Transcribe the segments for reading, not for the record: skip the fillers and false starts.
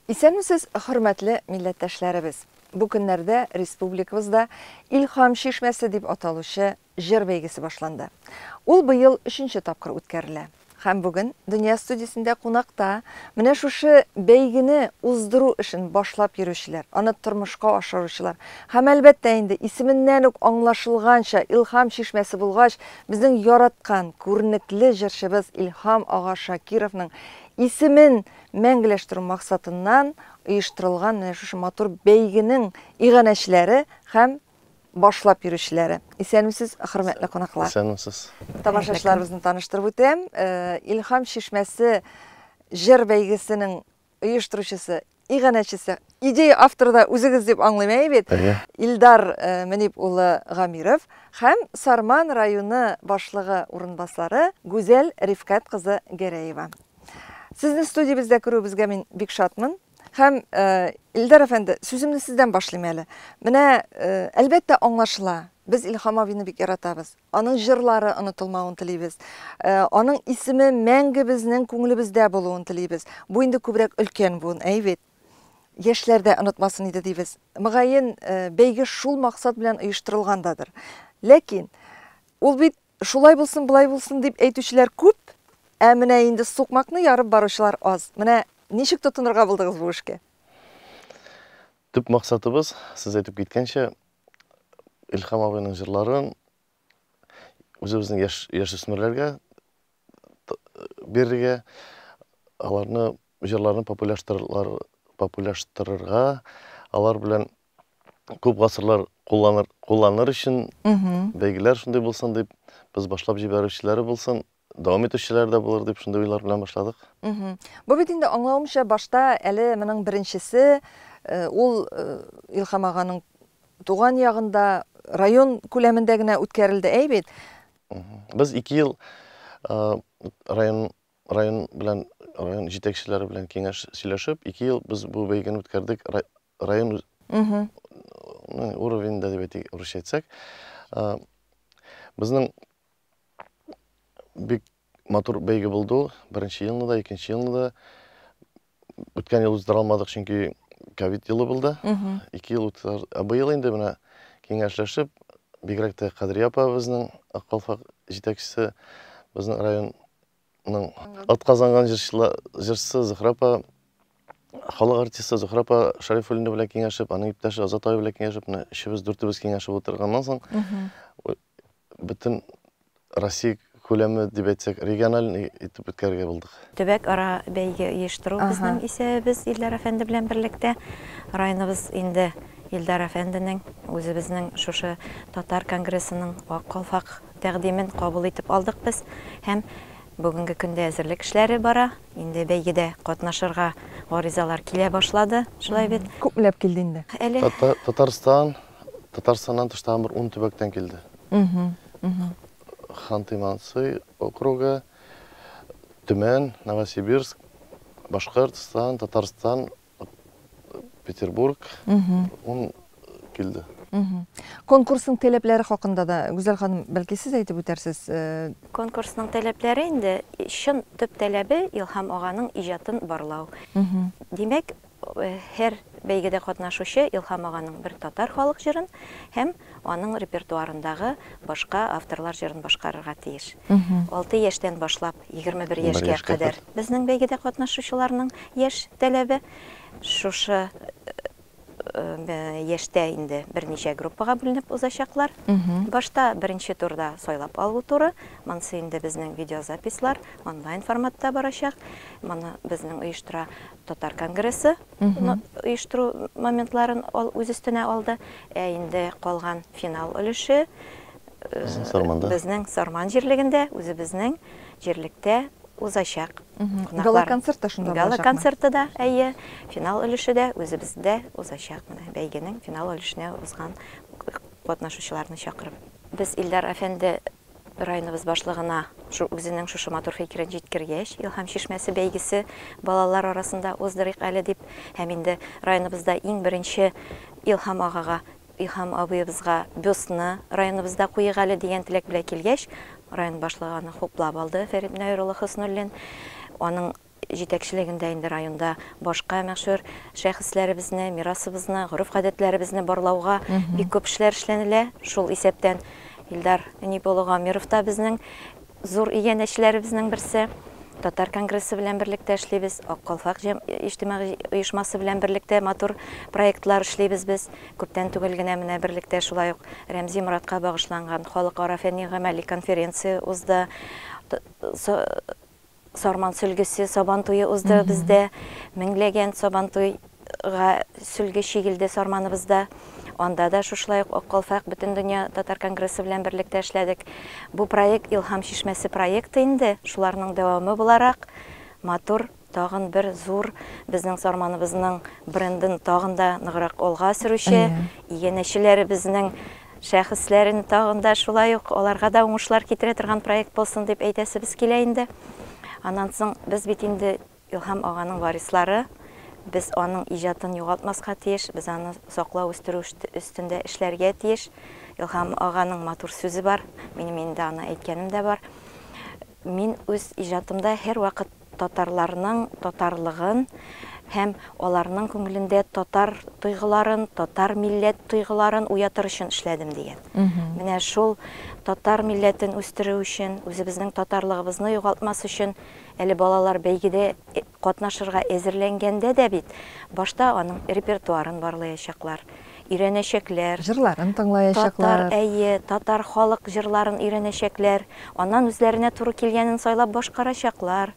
Исәнмесез, хөрмәтле милләттәшләребез! Бу көннәрдә республикабызда Илһам чишмәсе дип аталучы җыр бәйгесе башланды. Ул быел өченче тапкыр үткәрелә. Һәм бүген Дөнья студиясендә кунакта менә шушы бәйгене уздыру эшен башлап йөрүчеләр, аны тормышка ашыручылар һәм, әлбәттә инде, исеменнән үк аңлашылганча, Илһам чишмәсе булгач, безнең яраткан, күренекле җырчыбыз Илһам ага Шакировның исемен мәңгеләштерү максатыннан оештырылган менә шушы матур бәйгенең иганәчеләре һәм башлап йөрүчеләре. Исәнмесез, хөрмәтле кунаклар. Исәнмесез. Тамашачыларыбызны таныштырып үтәм. Илһам чишмәсе җыр бәйгесенең оештыручысы, иганәчесе, идея авторы да үзегез дип аңлыйм, әйе бит? Әйе. Илдар Мөнип улы Гамиров һәм Сарман районы башлыгы урынбасары Гүзәл Рифкать кызы Гәрәева. Сезне студиябездә күрүебезгә мин бик шатмын. Һәм, Илдар әфәнде, сүземне сездән башлыйм әле. Менә, әлбәттә, аңлашыла, без Илһам абыйны бик яратабыз. Аның җырлары онытылмавын телибез. Аның исеме мәңге безнең күңелебездә булуын телибез. Бу инде күбрәк өлкән буын, әй бит. Яшьләр дә онытмасын иде дибез. Мөгаен, бәйге шул максат белән оештырылгандадыр. Ләкин ул бит Шулай булсын, болай булсын дип әйтүчеләр күп, ә менә инде сукмакны ярып баручылар аз. Менә ничек тотынырга булдыгыз бу эшкә? Төп максатыбыз, сез әйтеп киткәнчә, Илһам абыйның җырларын үзебезнең яшь яшүсмерләргә бирергә, аларны җырларын популяштырырга, алар белән күп гасырлар кулланыр, кулланыр өчен бәйгеләр шундый булсын дип, без башлап җибәрүчеләре булсын, дәвам итүчеләр дә булыр дип шундый уйлар белән башладык. Бу бит инде аңлавымча башта әле моның беренчесе э, ул э, Илһам аганың туган ягында район күләмендә генә үткәрелде, әй бит? Без 2 ел э, район район белән район җитәкчеләре белән киңәш сөйләшеп, 2 ел без бу бәйгене үткәрдек район уровеньда дип әйтик, урысча әйтсәк. Безнең бик матур бәйге булды ул. Беренче елны да, икенче елны да. Үткән ел уздыра алмадык, чөнки ковид елы булды. 2 ел үтте. Ә быел инде менә киңәшләшеп, бигрәк тә Кадрия апа безнең Ак калфак җитәкчесе, безнең район ның атказанган җырчысы Зөһрә апа, халык артисты Зөһрә апа Шәрифуллина белән киңәшеп, аның иптәше Азат абый белән киңәшеп, менә өчебез, дүртебез киңәшеп утырганнан соң, бөтен Россия күләме дип әйтсәк, региональ итеп үткәрергә булдык. Төбәк-ара бәйге оештыру безнең исәбебез Илдар әфәнде белән берлектә. Районыбыз инде Илдар әфәнденең, үзебезнең шушы татар конгрессының Ак калфак Тәкъдимен кабул итеп алдык без һәм бүгенге көндә әзерлек эшләре бара. Инде бәйгедә катнашырга гаризалар килә башлады, шулай бит? Күпмеләп килде инде? Әле. Татарстан, Татарстаннан тыш тагын бер ун төбәктән килде. Ханты-Мансый округы, Төмән, Новосибирск, Башкортстан, Татарстан, Петербург ун килде. Конкурсның таләпләре хакында да, Гүзәл ханым, бәлки сез әйтеп үтәрсез? Конкурсның таләпләре инде, чын төп таләбе Илһам аганың иҗатын барлау. Димәк, һәр бәйгедә катнашучы Илһам аганың бер татар халык җырын һәм аның репертуарындагы башка авторлар җырын башкарырга тиеш. 6 яшьтән башлап 21 яшькә кадәр безнең бәйгедә катнашучыларның яшь таләбе. Шушы яшьтә инде берничә группага бүленеп узачаклар. Башта беренче турда сайлап алу туры, монысы инде безнең видеозаписьлар онлайн форматта барачак. Моны безнең оештыра Татар конгрессы оештыру моментларын үз өстенә алды. Ә инде калган финал өлеше безнең Сарман җирлегендә, үзебезнең җирлектә узачак. Гала-концерт та шунда булачакмы? Гала-концерты да, әйе, финал өлеше дә үзебездә узачак. Менә бәйгенең финал өлешенә узган катнашучыларны чакырып. Без Илдар әфәнде районыбыз башлыгына үзенең шушы матур фикерен җиткергәч, Илһам чишмәсе бәйгесе балалар арасында уздырыйк әле дип, һәм инде районыбызда иң беренче Илһам агага, Илһам абыебызга бюстны районыбызда куйыйк әле дигән теләк белән килгәч, район башлыгы аны хуплап алды, Фәрит Мөнәвир улы Хөснуллин. Аның җитәкчелегендә инде районда башка мәшһүр шәхесләребезне, мирасыбызны, гореф-гадәтләребезне барлауга бик күп эшләр эшләнелә. Шул исәптән Илдар Мөнип улы Гамиров та безнең зур иганәчеләребезнең берсе. Татар конгрессы белән берлектә эшлибез, Ак калфак иҗтимагый оешмасы белән берлектә матур проектлар эшлибез без. Күптән түгел генә менә берлектә шулай ук Рәмзи Моратка багышланган халыкара фәнни-гамәли конференция узды. Сарман сөлгесе Сабан туе узды бездә. Меңләгән Сабан туйга сөлге чигелде Сарманыбызда. Анда да шушылай ук Ак калфак Бөтендөнья татар конгрессы белән берлектә эшләдек. Бу проект Илһам чишмәсе проекты инде, шуларның дәвамы буларак, матур тагын бер зур безнең Сарманыбызның брендын тагын да ныграк алга сөрүче, иганәчеләребезнең шәхесләрен тагын да шулай ук аларга да уңышлар китерә торган проект булсын дип әйтәсебез килә инде. Аннан соң без бит инде Илһам аганың варислары, без аның иҗатын югалтмаска тиеш, без аны саклау, үстерү өстендә эшләргә тиеш. Илһам аганың матур сүзе бар, минем инде аны әйткәнем дә бар. Мин үз иҗатымда һәрвакыт татарларның татарлыгын һәм аларның күңелендә татар тойгыларын, татар милләт тойгыларын уятыр өчен эшләдем дигән. Менә шул татар милләтен үстерү өчен, үзебезнең татарлыгыбызны югалтмас өчен, әле балалар бәйгедә катнашырга әзерләнгәндә дә бит башта аның репертуарын барлаячаклар, өйрәнәчәкләр. Җырларын тыңлаячаклар. Татар, әйе, татар халык җырларын өйрәнәчәкләр. Аннан үзләренә туры килгәнен сайлап башкарачаклар.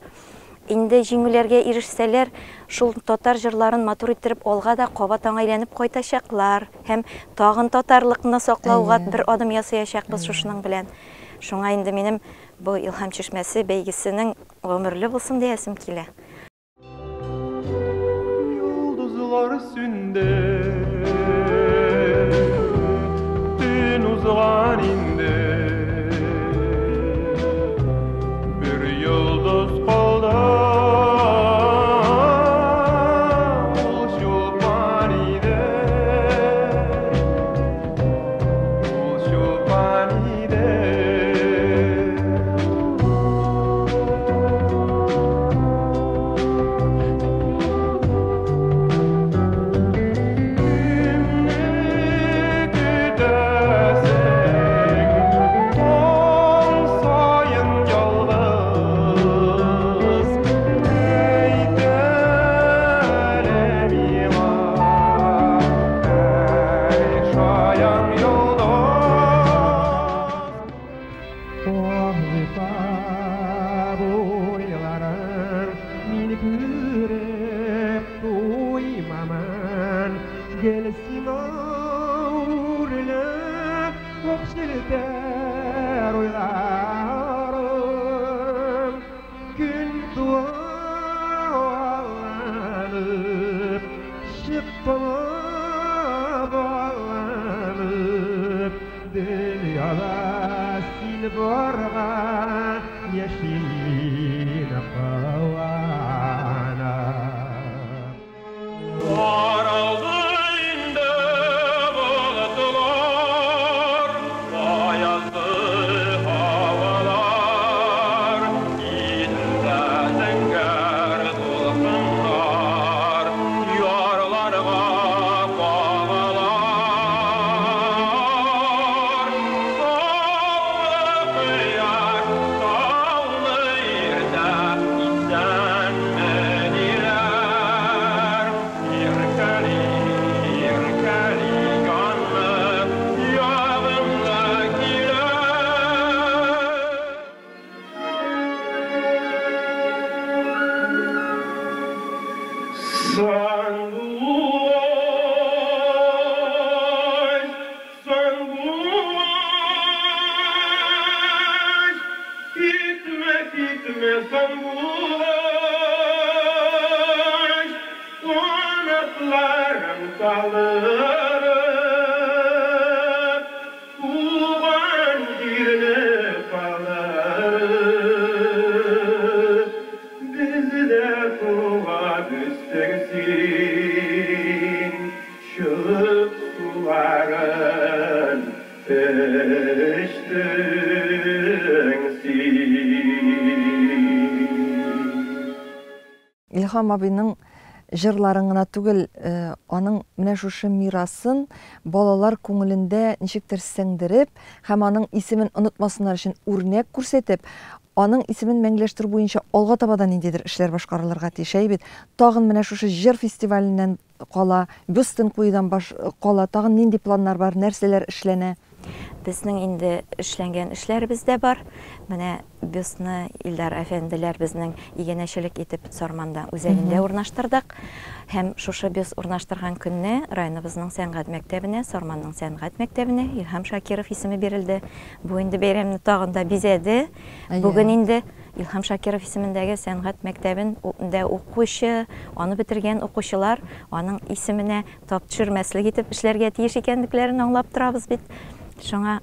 Инде җиңүләргә ирешсәләр, шул татар җырларын матур иттереп алга да кабат аңа әйләнеп кайтачаклар һәм тагын татарлыкны саклауга бер адым ясаячакбыз шушының белән. Шуңа инде минем бу Илһам чишмәсе бәйгесенең гомерле булсын диясем килә. Йолдызлар сүнде, төн узган инде. Бер йолдыз калды, ул Чулпан иде. Ул Чулпан иде. Илһам абыйның җырларын гына түгел, аның менә шушы мирасын балалар күңелендә ничектер сеңдереп һәм аның исемен онытмасыннар өчен үрнәк күрсәтеп, аның исемен мәңгеләштерү буенча алга таба да ниндидер эшләр башкарылырга тиеш, әй бит. Тагын менә шушы җыр фестиваленнән кала, бюстын куюдан баш кала, тагын нинди планнар бар, нәрсәләр эшләнә? Безнең инде эшләнгән эшләребез дә бар. Менә бюстны Илдар әфәнделәр безнең иганәчелек итеп Сарманда үзәгендә урнаштырдык. Һәм шушы бюст урнаштырган көнне районыбызның сәнгать мәктәбенә, Сарманның сәнгать мәктәбенә Илһам Шакиров исеме бирелде. Бу инде бәйрәмне тагын да бизәде. Бүген инде Илһам Шакиров исемендәге сәнгать мәктәбен дә укучы, аны бетергән укучылар аның исеменә тап төшермәслек итеп эшләргә тиеш икәнлекләрен аңлап торабыз бит. Шуңа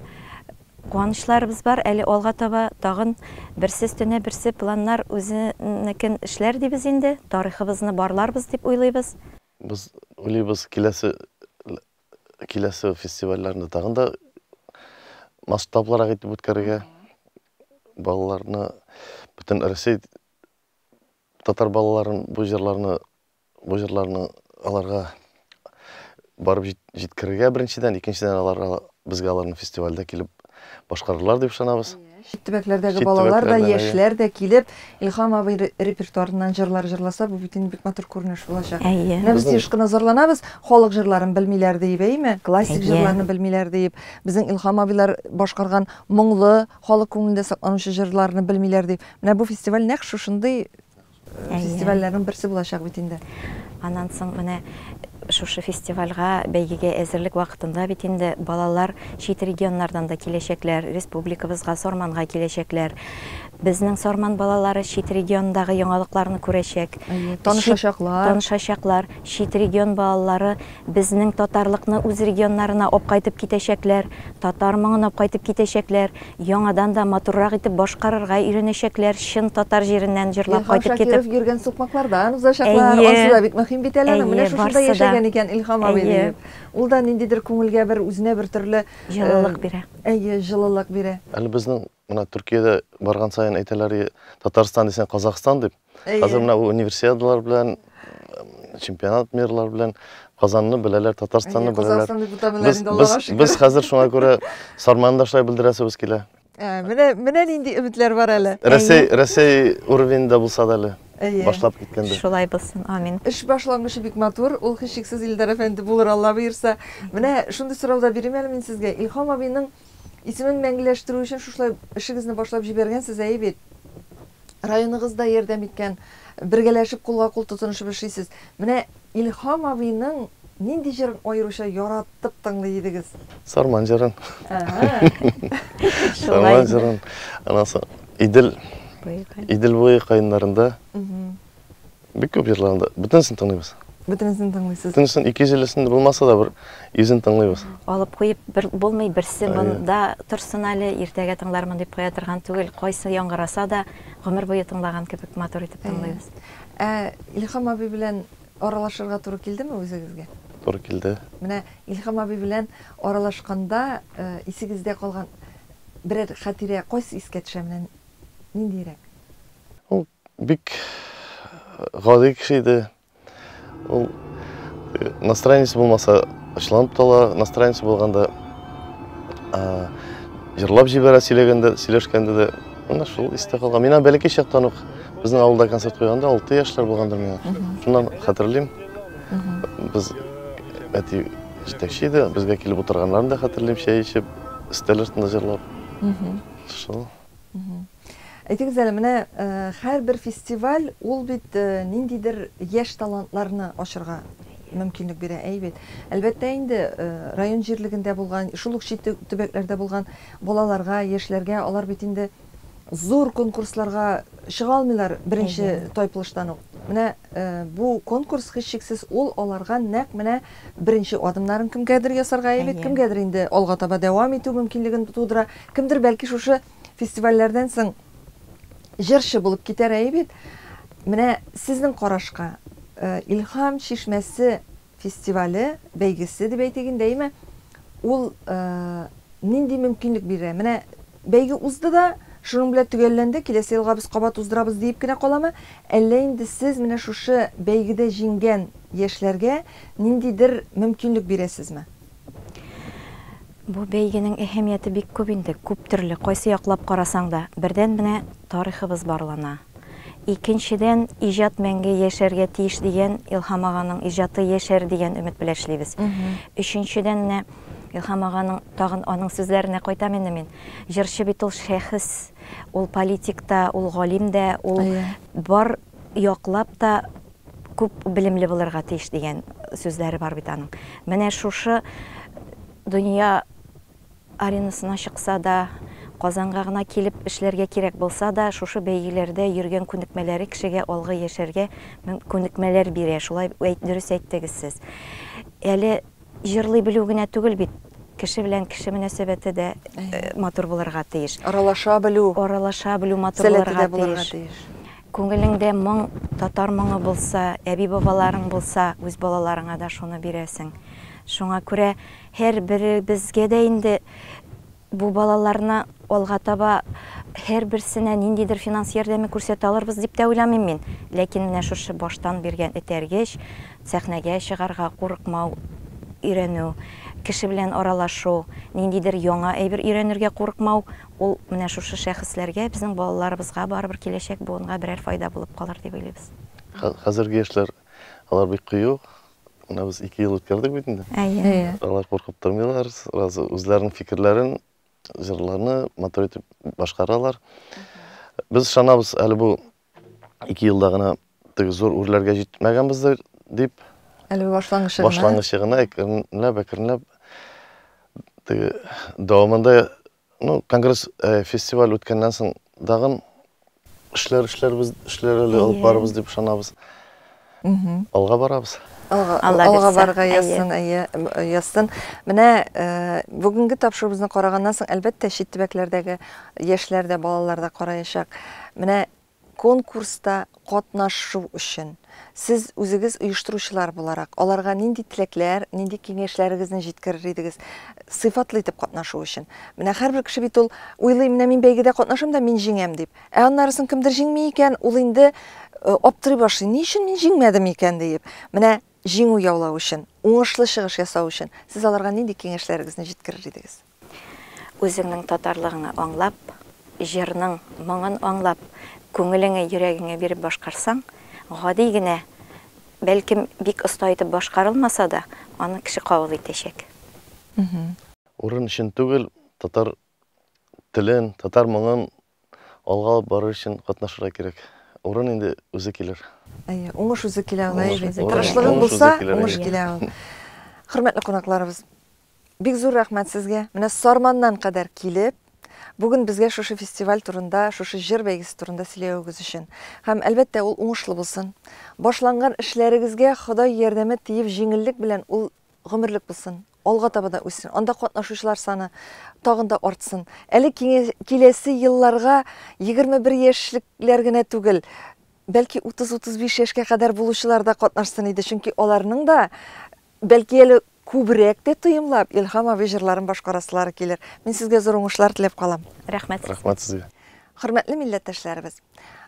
куанычларыбыз бар. Әле алга таба тагын берсе өстенә берсе планнар үзенекен эшләр дибез инде. Тарихыбызны барларбыз дип уйлыйбыз. Без уйлыйбыз, киләсе киләсе фестивальләрне тагын да масштаблырак итеп үткәрергә. Балаларны бөтен Россия татар балаларын бу җырларны бу җырларны аларга барып җиткерергә беренчедән, икенчедән аларга безгә аларны фестивальдә килеп башкарырлар дип ышанабыз. Чит төбәкләрдәге балалар да, яшьләр дә килеп, Илһам абый репертуарыннан җырлар җырласа, бу бит инде бик матур күренеш булачак. Әйе. Менә без еш кына зарланабыз, халык җырларын белмиләр диеп, әйеме? Классик җырларны белмиләр диеп. Безнең Илһам абыйлар башкарган моңлы, халык күңелендә сакланучы җырларны белмиләр дип. Менә бу фестиваль нәкъ шушындый фестивальләрнең берсе булачак бит инде. Аннан соң менә шушы фестивальгә, бәйгегә әзерлек вакытында бит инде балалар чит регионнардан да киләчәкләр, республикабызга, Сарманга киләчәкләр. Безнең Сарман балалары чит региондагы яңалыкларны күрәчәк. Танышачаклар. Танышачаклар. Чит регион балалары безнең татарлыкны үз регионнарына алып кайтып китәчәкләр, татар моңын алып кайтып китәчәкләр. Яңадан да матуррак итеп башкарырга өйрәнәчәкләр, чын татар җиреннән җырлап Илһам кайтып китеп. Шакиров йөргән сукмаклардан узачаклар. Әйе. Ансы да бик мөһим бит әле аның. Менә Әйе, шушында барсы да. яшәгән икән Илһам абый Әйе. диеп. Ул да ниндидер күңелгә бер үзенә бер төрле Җылылык бирә. Әйе, җылылык бирә. Әле безнең менә Төркиядә барган саен әйтәләр, Татарстан дисәң Казахстан дип. Хәзер менә бу универсиадалар белән, чемпионат мирлар белән Казанны беләләр, Татарстанны беләләр. Казахстан дип атамыйлар инде, Аллага шөкер. Без хәзер шуңа күрә Сарманны да шулай белдерәсебез килә. Менә, менә нинди өметләр бар әле. Рәсәй, Рәсәй уровеньда булса да әле. Башлап киткәндә. Шулай булсын, амин. Эш башлангычы бик матур, ул һичшиксез Илдар әфәнде булыр, Алла боерса. Менә шундый сорау да бирим әле мин сезгә. Илһам абыйның исемен мәңгеләштерү өчен шушылай эшегезне башлап җибәргәнсез, әйе бит? Районыгыз да ярдәм иткән, бергәләшеп кулга-кул тотынышып эшлисез. Менә Илһам абыйның нинди җырын аеруча яратып тыңлый идегез? Сарман җырын. Сарман җырын. Аннан соң Идел Идел буе каеннарында. Бик күп җырларында. Бөтенесен тыңлыйбыз. Бөтенесен тыңлыйсыз. Бөтенесен 250-сен булмаса да бер йөзен тыңлыйбыз. Алып куеп бер булмый, берсе монда торсын әле, иртәгә тыңлармын дип куя торган түгел. Кайсы яңгыраса да, гомер буе тыңлаган кебек матур итеп тыңлыйбыз. Ә Илһам абый белән аралашырга туры килдеме үзегезгә? Туры килде. Менә Илһам абый белән аралашканда исегездә калган берәр хатирә кайсы искә төшә менә? Ниндиерәк? Ул бик гади кеше иде. Ул настроениесе булмаса ачуланып та ала, настроениесе булганда җырлап җибәрә сөйләгәндә, сөйләшкәндә дә. Менә шул истә калган. Мин бәләкәй чактан ук безнең авылда концерт куйганда 6 яшьләр булгандыр миңа. Шуннан хәтерлим. Без әти җитәкче иде, безгә килеп утырганнарын да хәтерлим, чәй эчеп, өстәл артында җырлап. Шул. Әйтегез әле, менә һәрбер фестиваль ул бит ниндидер яшь талантларны ачырга мөмкинлек бирә, әй бит. Әлбәттә инде, район җирлегендә булган, шул ук чит төбәкләрдә булган балаларга, яшьләргә алар бит инде зур конкурсларга чыга алмыйлар беренче тайпылыштан ук. Менә бу конкурс һичшиксез ул аларга нәкъ менә беренче адымнарын кемгәдер ясарга, әй бит, кемгәдер инде алга таба дәвам итү мөмкинлеген тудыра, кемдер бәлки шушы фестивальләрдән соң җырчы булып китәр, әйе бит? Менә сезнең карашка, Илһам чишмәсе фестивале, бәйгесе дип әйтик инде, әйеме? Ул нинди мөмкинлек бирә? Менә бәйге узды да, Шуның белән төгәлләнде, киләсе елга без кабат уздырабыз диеп кенә каламы? Әллә инде сез менә шушы бәйгедә җиңгән яшьләргә ниндидер мөмкинлек бирәсезме? Бу бәйгенең әһәмияте бик күп инде, күп төрле, кайсы яклап карасаң да. Бердән менә тарихыбыз барлана. Икенчедән, иҗат мәңге яшәргә тиеш дигән, Илһам аганың иҗаты яшәр дигән өмет белән эшлибез. Өченчедән, менә Илһам аганың, тагын аның сүзләренә кайтам инде мин. Җырчы бит ул шәхес, ул политик та, ул галим дә, ул бар яклап та күп белемле булырга тиеш дигән сүзләре бар бит аның. Менә шушы дөнья аренасына чыкса да, Казанга гына килеп эшләргә кирәк булса да, шушы бәйгеләрдә йөргән күнекмәләре кешегә алгы яшәргә күнекмәләр бирә. Шулай дөрес әйттегез сез. Әле җырлый белү генә түгел бит, кеше белән кеше мөнәсәбәте дә матур булырга тиеш. Аралаша белү. Аралаша белү матур булырга тиеш. Күңелеңдә моң, татар моңы булса, әби-бабаларың булса, үз балаларыңа да шуны бирәсең. Шуңа күрә һәрберебезгә дә инде бу балаларны алга таба һәрберсенә ниндидер финанс ярдәме күрсәтә алырбыз дип тә уйламыйм мин. Ләкин менә шушы баштан биргән этәргеч, сәхнәгә чыгарга курыкмау өйрәнү, кеше белән аралашу, ниндидер яңа әйбер өйрәнергә курыкмау, ул менә шушы шәхесләргә, безнең балаларыбызга барыбер киләчәк буынга берәр файда булып калыр дип уйлыйбыз. Хәзерге яшьләр, алар бик кыю. Менә без 2 ел үткәрдек бит инде. Әйе. Алар куркып тормыйлар, сразу үзләренең фикерләрен, җырларны матур итеп башкаралар. Без ышанабыз, әле бу 2 елда гына теге зур үрләргә җитмәгәнбездер дип. Әле бу башлангычы гына. Башлангычы гына, әкренләп, әкренләп теге дәвамында, ну, конгресс, фестиваль үткәннән соң тагын эшләр, эшләрбез, эшләр әле алып барырбыз дип ышанабыз. Алга барабыз. Алга барырга язсын, әйе, язсын. Менә бүгенге тапшыруыбызны караганнан соң, әлбәттә, чит төбәкләрдәге яшьләр дә, балалар да караячак. Менә конкурста катнашу өчен сез үзегез оештыручылар буларак, аларга нинди теләкләр, нинди киңәшләрегезне җиткерер идегез сыйфатлы итеп катнашу өчен? Менә һәрбер кеше бит ул уйлый, менә мин бәйгедә катнашам да мин җиңәм дип. Ә аннарысын кемдер җиңми икән, ул инде аптырый башлый. Ни өчен мин җиңмәдем икән диеп. Менә җиңү яулау өчен, уңышлы чыгыш ясау өчен сез аларга нинди киңәшләрегезне җиткерер идегез? Үзеңнең татарлыгыңны аңлап, җырның моңын аңлап, күңелеңә, йөрәгеңә биреп башкарсаң, гади генә, бәлкем бик оста итеп башкарылмаса да, аны кеше кабул итәчәк. Урын өчен түгел, татар телен, татар моңын алга алып барыр өчен катнашырга кирәк. Урын инде үзе килер. Әйе, уңыш үзе килә ул, әйе. Тырышлыгың булса, уңыш килә ул. Хөрмәтле кунакларыбыз, бик зур рәхмәт сезгә. Менә Сарманнан кадәр килеп, бүген безгә шушы фестиваль турында, шушы җыр бәйгесе турында сөйләвегез өчен. Һәм әлбәттә ул уңышлы булсын. Башланган эшләрегезгә Ходай ярдәме тиеп җиңеллек белән ул гомерлек булсын. Алга таба да үссен. Анда катнашучылар саны тагын да артсын. Әле киләсе елларга 21 яшьлекләр генә түгел, бәлки 30-35 яшькә кадәр булучылар да катнашсын иде. Чөнки аларның да бәлки әле күбрәк тә тоемлап Илһам абый җырларын башкарасылары килер. Мин сезгә зур уңышлар теләп калам. Рәхмәт сезгә. Рәхмәт сезгә. Хөрмәтле милләттәшләребез,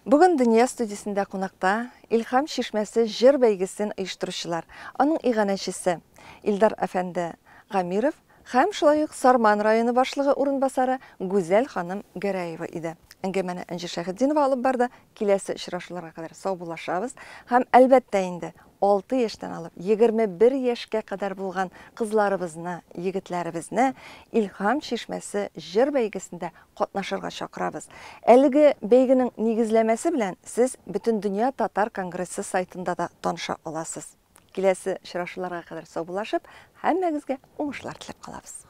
бүген Дөнья студиясендә кунакта Илһам чишмәсе җыр бәйгесен оештыручылар, аның иганәчесе Илдар әфәнде Гамиров һәм шулай ук Сарман районы башлыгы урынбасары Гүзәл ханым Гәрәева иде. Әңгәмәне Энҗе Шәһетдинова алып барды. Киләсе очрашуларга кадәр саубуллашабыз һәм әлбәттә инде 6 яшьтән алып 21 яшькә кадәр булган кызларыбызны, егетләребезне Илһам чишмәсе җыр бәйгесендә катнашырга чакырабыз. Әлеге бәйгенең нигезләмәсе белән сез Бөтендөнья татар конгрессы сайтында да таныша аласыз. Киләсе очрашуларга кадәр саубуллашып, һәммәгезгә уңышлар теләп калабыз.